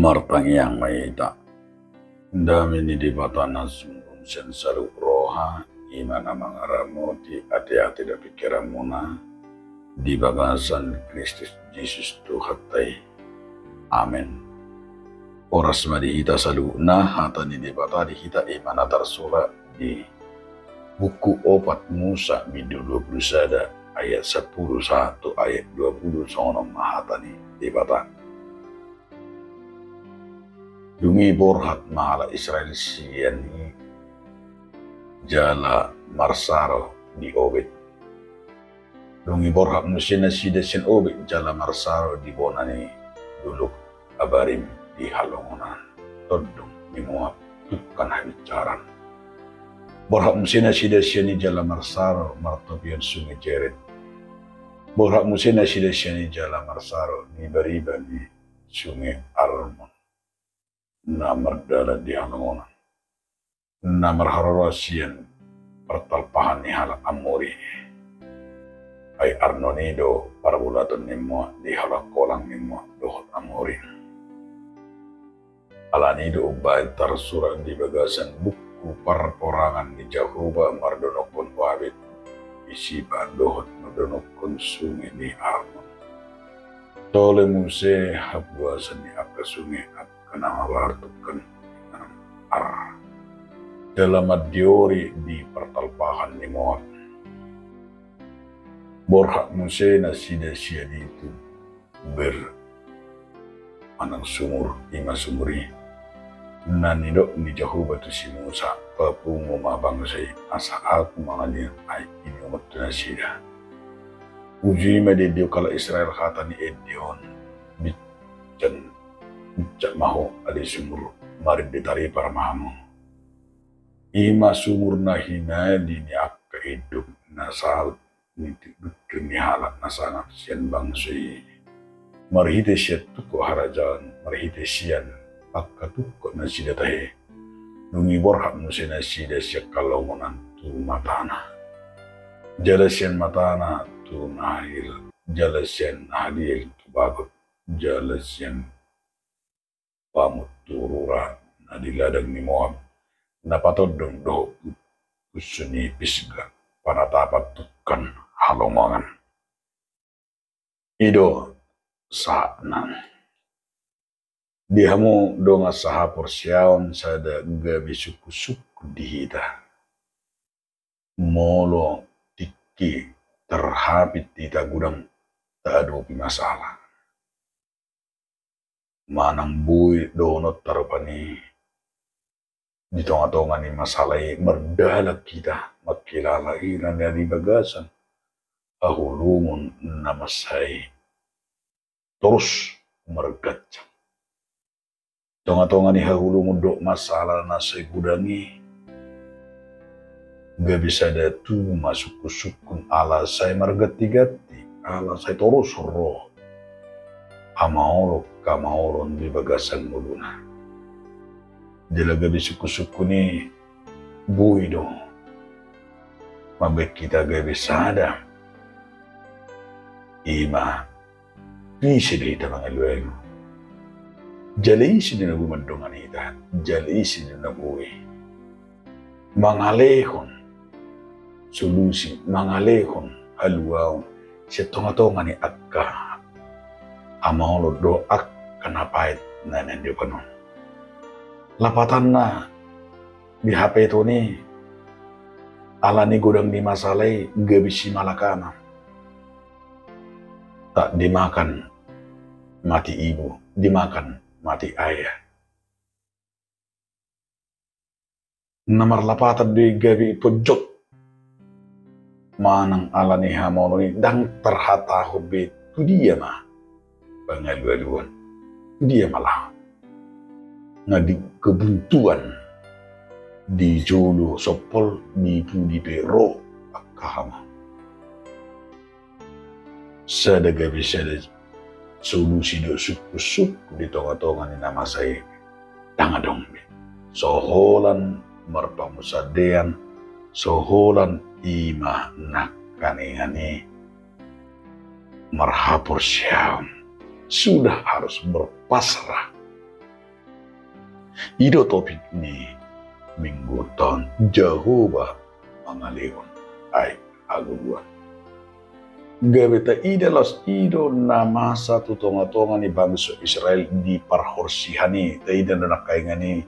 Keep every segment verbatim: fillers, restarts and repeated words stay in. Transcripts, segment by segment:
Martangiang ma hita. Dame ni Debata na sumurung sian saluhut roha, i ma na mangaramoti ateate dohot pingkiranmuna, di bagasan Kristus Jesus Tuhanta i. Amen. Horas ma di hita saluhutna. Hata ni Debata di hita i ma na tarsurat di buku Opat Musa, bindu dua pulu sada, ayat sampulu sahat tu ayat dua pulu. Songon on ma hata ni Debata. Dung i borhat ma halak Israel sian i jala marsaro di Obed. Dung i borhat muse nasida sian Obed jala marsaro di bona ni dolok Abarim di halongonan tondung ni Moab, tungkan habinsaran. Borhat muse nasida sian i jala marsaro martopion sunge Jered. Borhat muse nasida sian i jala marsaro di bariba ni sunge Arnon na mardalan di halongonan, na marharoroan sian partalpahan ni halak Amori. Ai Arnon i do parbulatan ni Moab di halak holang ni Moab dohot Amori. Alani i do umbahen tarsurat di bagasan buku parporangan ni Jahowa mardonokkon Obed, Misipa dohot mardonokkon sunge ni Arnon. Tole muse habuasan ni angka sunge angka na mabaar tungkan Ar, jala mandiori di partalpahan ni Moab. Borhat muse nasida sian i tu Beer manang sumur, i ma sumur i. Na nidok ni Jahowa tu si Musa, papungu ma bangso i, asa ahu mangalehon aek inumon tu nasida. Uju i ma diendeon halak Israel hata ni ende on, binsan, binsat ma ho ale sumur, marende taripar ma hamu. I ma sumur na hinali ni angka induk na saut ni bingkir ni halak na sangap sian bangso i. Marhite sian tungkot harajaon, marhite sian angka tungkot nasida tahe. Dung i borhat muse nasida sian halongonan tu matana, jala sian matana tu nahaliel, jala sian nahaliel tu bagot, jala sian pamut tu rura na di ladang ni Moab, na patondong dohot punsu ni Pisga, panatapan tungkan halongonan. I do sahatna. Di hamu dongan sahaporseaon, sada gabe sungkunsungkun di hita molo tingki tarhapit hita godang taadopi masalah. Manang boi dohononta rupani di tongatonga ni masalah i mardalan hita mangkilala hira na di bagasan haholomon na mansai torus marganjang. Tongatonga ni haholomon dohot masalah na sai godang i, gabe sada tubu ma sungkunsungkun ala sai margantiganti, ala sai torus ro hamaolon hamaolon di bagasan ngoluna. Jala gabe sungkunsungkun i boi do mambahen hita gabe sada. I ma ise do hita mangalualu. Jala ise do na boi mandongani hita, jala ise do na boi mangalehon solusi, mangalehon haluaon sian tongatonga ni angka hamaolon dohot angka na paet na nandiokan on. Lapatanna di hapeton i, ala ni godang ni masalah i gabe simalakama. Tak dimakan mati ibu, dimakan mati ayah. Na marlapatan do i gabe ponjot manang ala ni hamaolon i ndang tarhatahon be tu dia ma pangalualuon, tu dia ma laho. Nga di kebuntuan di jolo sompol, di pudi pe ro angka hamaolon. Sada gabe sada solusi dohot sungkunsungkun di tongatonga ni na masa i ndang adong be. So holan marpamusandean, so holan i ma nangkaningan i marhaporseaon, sudah harus berpasrah I do topik ni Minggu on, Jahowa mangalehon aek hangoluan. Gabe taida laos i do na masa tu tongatonga ni bangso Israel di parhorsihan i. Taida do nangkaningan i,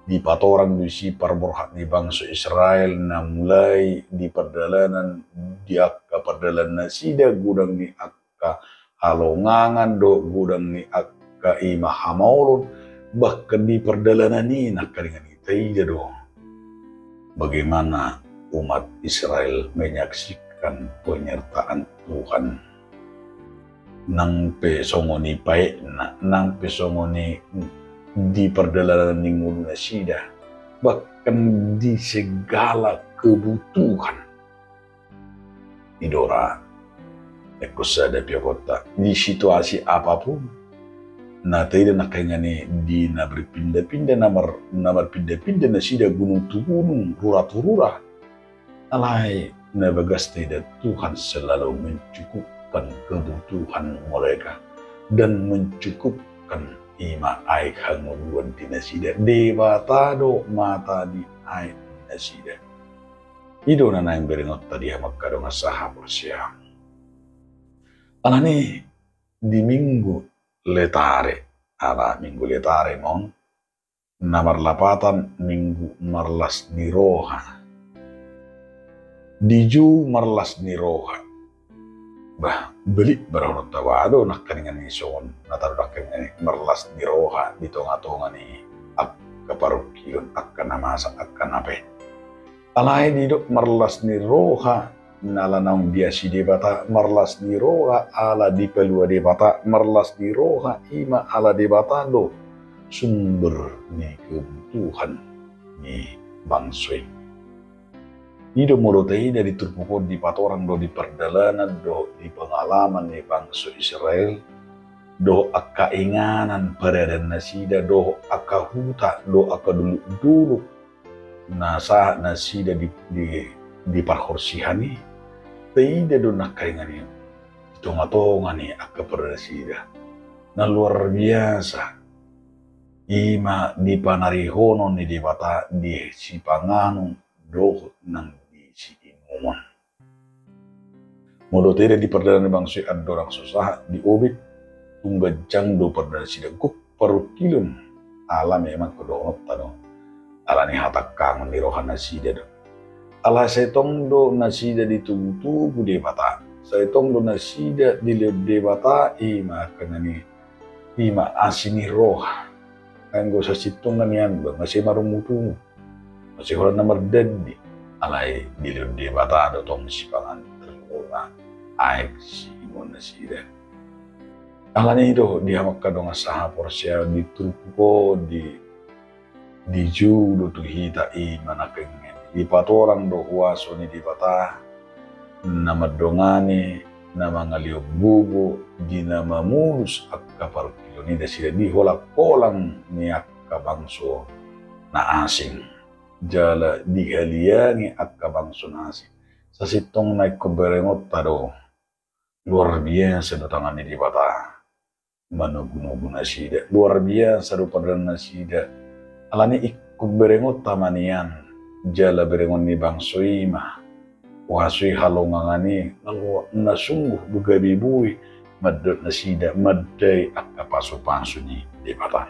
dipatorang do disi parborhat ni bangso Israel na mulai di pardalanan, di angka pardalanannasida, godang ni angka halongangan dohot godang ni angka i ma hamaolon, bahkan di pardalanan i nangkaningan i taida do bagaimana umat Israel menyaksikan penyertaan Tuhan. Nang pe songon i paetna, nang pe songon i di pardalanan ni ngolunasida, bahkan di segala kebutuhan. I do ra, ingkon sada piokonta di situasi apapun. Na taida nangkaningan i di na berpindah-pindah, na mar-, na marpindah-pindah nasida gunung tu gunung, rura tu rura. Alai na bagas taida, Tuhan selalu mencukupkan kebutuhan mereka dan mencukupkan i ma aek hangoluan di nasida. Debata do mata ni aek di nasida. I do na naeng berengonta di hamu angka dongan sahaporseaon. Alani di Minggu Letare, ala Minggu Letare ma on, na marlapatan Minggu Marlas ni Roha. Dijou marlas ni roha. Bah, belit berarti, bah, adong nangkaningan i songon na tadok nangkaningan i, marlas ni roha di tongatonga ni angka parungkilon, angka na masa, angka na paet. Alai didok marlas ni roha, na ala naung diasi Debata, marlas ni roha ala dipalua Debata, marlas ni roha i ma ala Debata do sumber ni kebutuhan ni bangso i. I do molo taida di turpuk on, dipatorang do di pardalanan dohot di pengalaman ni bangso Israel, dohot angka inganan paradaannasida, dohot angka huta dohot angka dolok-dolok na sahat nasida di, di, di parhorsihan i. Taida do nangkaningan i di tongatonga ni angka paradaannasida na luar biasa, i ma di panarihonon ni Debata di sipanganon dohot nang di siinumon. Molo taida di pardalanan ni bangso i andorang so sahat di Obed, tung ganjang do paradaannasida, gok parungkilon, ala memang dohononta do, alani hatangkangon ni rohanasida do. Alai sai tong do nasida ditubutubu Debata, sai tong do nasida dilehon Debata i ma nangkaningan i, i ma asi ni roha. Anggo sasintongna nian, bah, masih marungutungut, masih holan na mardandi, alai dilehon Debata do tong sipanganon, tong aek siinumonnasida. Alani i do di hamu angka dongan sahaporseaon, di turpuk on di, dijou do tu hita i ma nangkaningan i, dipatorang do huaso ni Debata na mandongani, na mangalehon gogo di na mamolus angka parungkilon i nasida di holangkolang ni angka bangso na asing, jala dihaliangi angka bangso na asing. Sasintongna ingkon berengonta do, luar biasa do tangan ni Debata manogunogu nasida, luar biasa do pardalanan nasida. Alani i ingkon berengonta ma nian, jala berengon ni bangso i ma huaso i, halongangan i, na sungguh gabe boi mandok nasida mandai angka pasupasu ni Debata.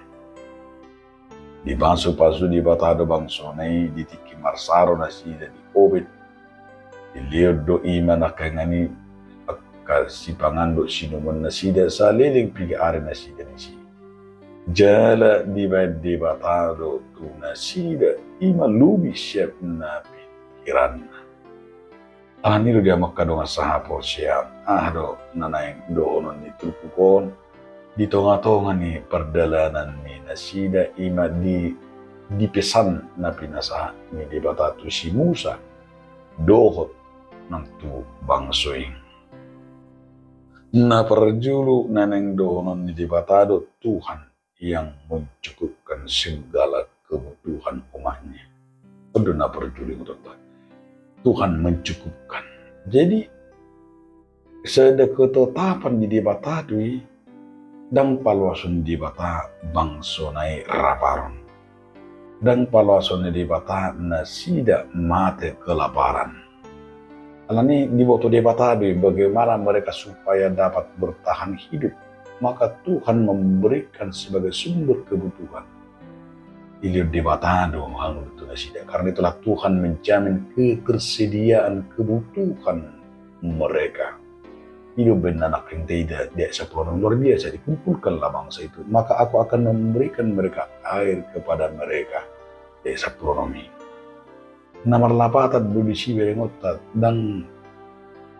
Dipasupasu Debata do bangsona i di tingki marsaro nasida di Obed. Dilehon do i ma nangkaningan i angka sipanganon dohot siinumonnasida saleleng piga ari nasida disi. Jala dibahen Debata do tu nasida i ma lobi siap na pingkiranna. Alani i do di hamu angka dongan sahaporseaon, aha do na naeng dohonon ni turpuk on, di tongatonga ni pardalanan ni nasida, i ma di, di pesan na pinasahat ni Debata tu si Musa dohot nang tu bangso i. Na parjolo na naeng dohonon ni Debata do Tuhan yang mencukupkan segala kebutuhan umat-Nya. On do na parjolo, ingkon Tuhan mencukupkan. Jadi, sada ketetapan di Debata do i, ndang paloason Debata bangsona i raparon. Ndang paloason ni Debata nasida mate kelaparan. Alani diboto Debata do i bagaimana mereka supaya dapat bertahan hidup. Maka Tuhan memberikan sebagai sumber kebutuhan. Dilehon Debata do hangoluan tu nasida. Karena itulah Tuhan menjamin ketersediaan kebutuhan mereka. I do umbahen na nangkin taida di ayat sampulu onom, luar biasa, dikumpulkanlah bangsa itu, maka Aku akan memberikan mereka air kepada mereka. Di ayat sampulu onom i. Na marlapatan do disi berengonta, ndang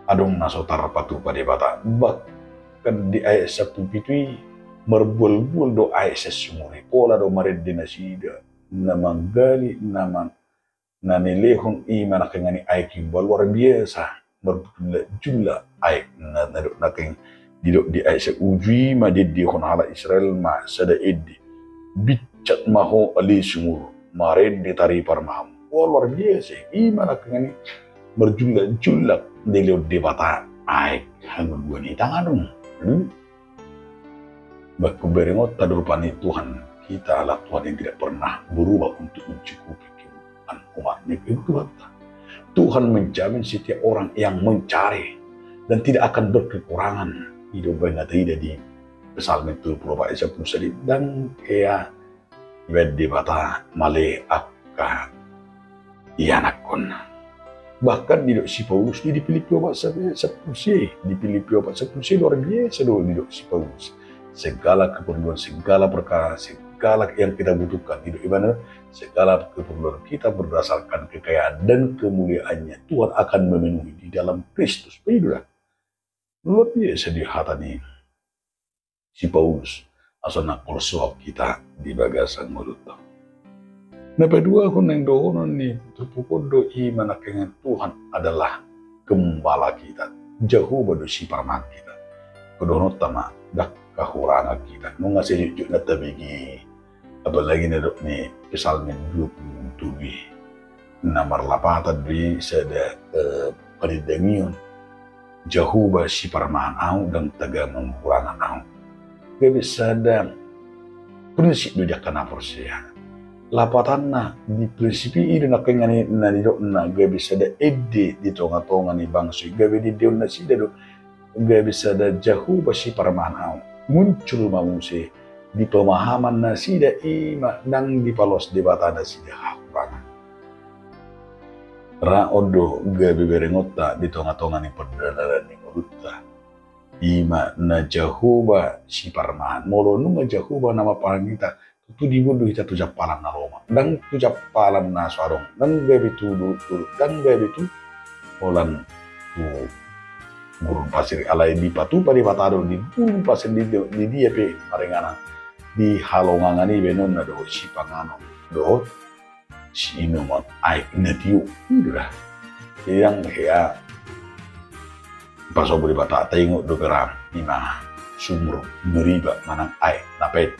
adong na so tarpatupa Debata. Bahkan di ayat sampulu pitu i, marbual-bual do aek sian sumur i, pola do marende nasida, na manggali, na man-, na nilehon i ma nangkin i aek i, luar biasa, marjulak-julak aek na, na didok nangkin, didok di ayat sampulu uju i ma diendehon halak Israel ma sada ende. Binsat ma ho ale sumur, marende taripar ma hamu. Wah, luar biasa, i ma nangkin i marjulak-julak dilehon Debata aek hangoluan i, ndang adong. Hmm? Bahkan berengonta do rupani Tuhan kita adalah Tuhan yang tidak pernah berubah untuk mencukupi kebutuhan umat-Nya, kebutuhanta. Tuhan menjamin setiap orang yang mencari dan tidak akan berkekurangan. I do umbahen na taida di Psalmen tolu pulu opat ayat sampulu sada i, ndang hea dibahen Debata male angka ianakhonna. Bahkan didok si Paulus di, di Pilippi opat sampulu sia, di Pilippi opat sampulu sia, luar biasa do didok si Paulus. Segala keperluan, segala perkara, segala yang kita butuhkan, didok ibana, segala keperluan kita berdasarkan kekayaan dan kemuliaan-Nya, Tuhan akan memenuhi di dalam Kristus. Begitu dah. Luar biasa do hata ni si Paulus, asa na polsohon hita di bagasan ngolunta. Na paduahon naeng dohonon ni turpuk on do i ma nangkin Tuhan adalah gembala kita, Jahowa do siparmahan kita. Dohononta ma, ndang hahurangan hita, nunga sejujurna tabege. Apalagi na didok ni Psalmen dua pulu tolu i, na marlapatan do i sada, eh, panindangion, Jahowa siparmahan ahu, ndang tagamon hurangan ahu. Gabe sada prinsip do di angka na porsea. Lapatanna di prinsip i, i do nangkin i na nidokna gabe sada ende di tonga-tonga ni bangso i, gabe diendehon nasida do gabe sada Jahowa siparmahan ahu. Muncul ma muse di pemahaman nasida i ma ndang dipaloas Debata nasida hahurangan. Ra on do gabe berengonta di tonga-tonga ni pardalanan ni ngolunta. I ma na Jahowa siparmahan. Molo nunga Jahowa na mamparmahan hita, tontu diboan do hita tu jampalan na lomak, ndang tu jampalan na so adong, ndang gabe tu dolok-dolok, ndang gabe tu holan tu gurun pasir, alai dipatupa Debata do di gurun pasir, di, di dia pe maringanan, di halongangan i baenonna dohot sipanganon dohot siinumon aek na tio. I do da. Ndang hea pasombu Debata, taingot dope ra i ma sumur Meriba manang aek na pait.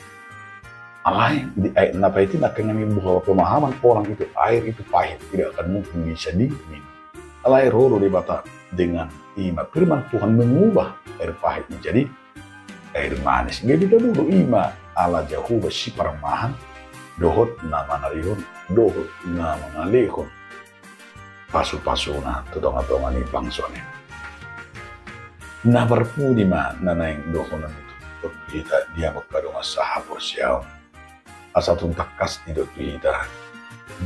Alai di aek na pait i nangkin i boha pemahaman orang itu, air itu pahit, tidak akan mungkin bisa diminum. Alai ro do Debata dengan i ma firman Tuhan mengubah air pahit menjadi air manis. Gabe tabo do i ma ala Jahowa siparmahan dohot na manarihon dohot na mangalehon pasu-pasuna tu tonga-tonga ni bangsona. Na parpudi ma na naeng dohonon tu hita di angka dongan sahaporseaon. Asa tung tangkas didok tu hita,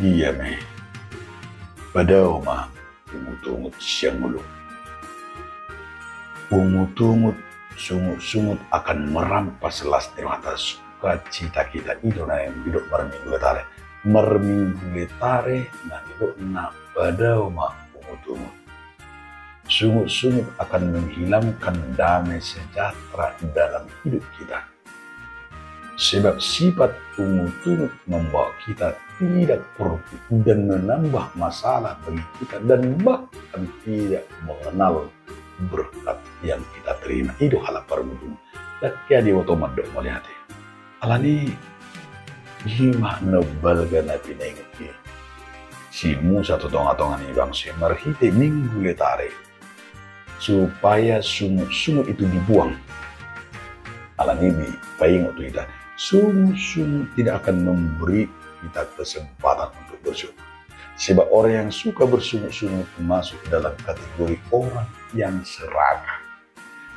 dia ma i, padao ma ungut-ungut sian ngolu. Ungut-ungut, sungut-sungut akan merampas las ni rohanta, sukacita kita. I do na naeng didok marminggu letare. Marminggu letare na didok na padao ma ungut-ungut. Sungut-sungut akan menghilangkan damai sejahtera dalam hidup kita. Sebab sifat ungut-ungut membawa kita tidak produktif dan menambah masalah bagi kita dan bahkan tidak mengenal berkat yang kita terima. I do halak parungut-ungut. Ndang hea diboto mandok mauliate. Alani i ma na balga na pinaingot ni si Musa tu tonga-tonga ni bangso i marhite minggu letare. Supaya sungut-sungut itu dibuang. Alani i dipaingot tu hita, sungut-sungut tidak akan memberi kita kesempatan untuk bersyukur. Sebab orang yang suka bersungut-sungut masuk dalam kategori orang yang serakah.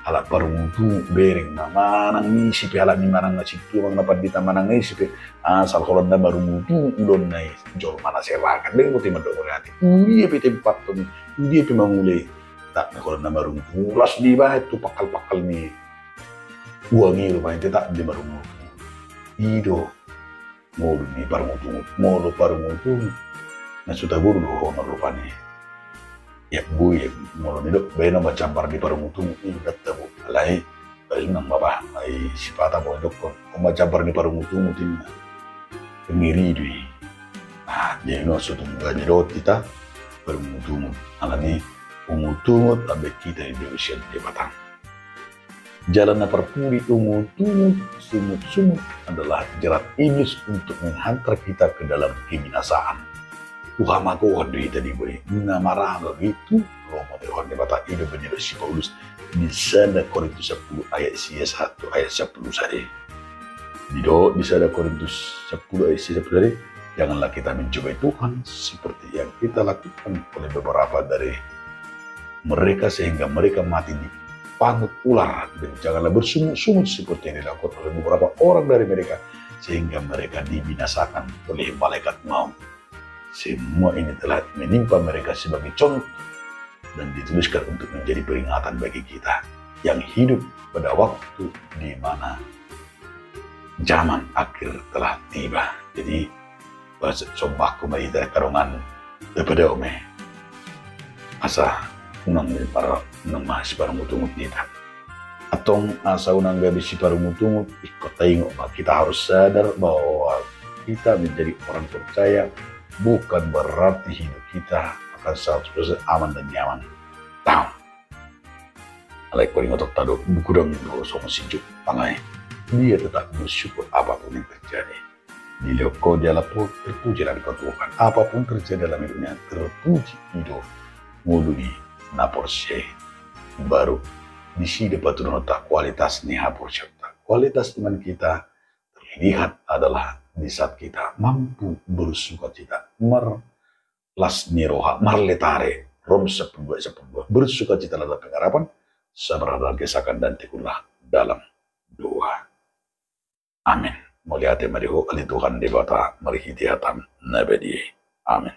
Ala parungutungut bereng ma manang isi pe, ala ni manang na sintua manang na pandita manang isi pe, asal holan na marungutungut ulaonna i, jolma na serakah. Bereng botima do moriati. Dia pe tempaton i, dia pe mangulei. Tak na holan na marungutungut, las dibahen tu pangkal-pangkal ni uang i rupani, tetap dia marungutungut. I do ngolu ni parungutungut. Molo parungutungut na so taboru do ho na rupani. Ia boi, molo nidok baen ma jambar ni parungutungut i, ingat tabo. Alai boi nang ma bah, ai sipata boi dokkon ho ma jambar ni parungutungut i. Ngeri do i. Nah, jadi na so tung boi nidok hita parungutungut. Alani ungutungut, ambek hita i do sian Debata. Jalan na parpudi ungutungut, sungut-sungut adalah jerat iblis untuk menghantar kita ke dalam kebinasaan. Huhamagohon do hita di boi, na maralo do i tu lomo ni roha ni Debata. I do baen ni si Paulus di sada Korintus sampulu ayat sia sahat tu ayat sampulu sada. Didok di sada Korintus sampulu ayat sia sahat tu sampulu sada, janganlah kita mencobai Tuhan seperti yang kita lakukan oleh beberapa dari mereka sehingga mereka mati dipangut ular, dan janganlah bersungut-sungut seperti yang dilakukan oleh beberapa orang dari mereka sehingga mereka dibinasakan oleh malaikat maut. Semua ini telah menimpa mereka sebagai contoh dan dituliskan untuk menjadi peringatan bagi kita yang hidup pada waktu di mana zaman akhir telah tiba. Jadi, bahasa sombahku ma hita angka dongan, dapotan ma i. Asa unang ma, unang ma siparungutungut hita. Antong asa unang gabe siparungutungut, ingkon taingot ma, kita harus sadar bahwa kita menjadi orang percaya bukan berarti hidup kita akan seratus persen aman dan nyaman. Tahu. Alai ingkon ingotonta do, godang do songon si Job, pangai. Dia tetap bersyukur apapun yang terjadi. Dilehon ho dialap ho, terpujilah engkau Tuhan. Apapun terjadi dalam hidupnya, terpuji i do ngolu ni na porsea i. Baru disi do paturunta kualitas ni haporseaonta. Kualitas iman kita terlihat adalah di saat kita mampu bersukacita, mar las ni roha, marletare, Rom sampulu dua sampulu dua. Bersukacitalah dalam pengharapan, sabarlah dalam kesesakan, dan tekunlah dalam doa. Amin. Mauliate ma di ho ale Tuhan Debata marhite hataM na badia i. Amin.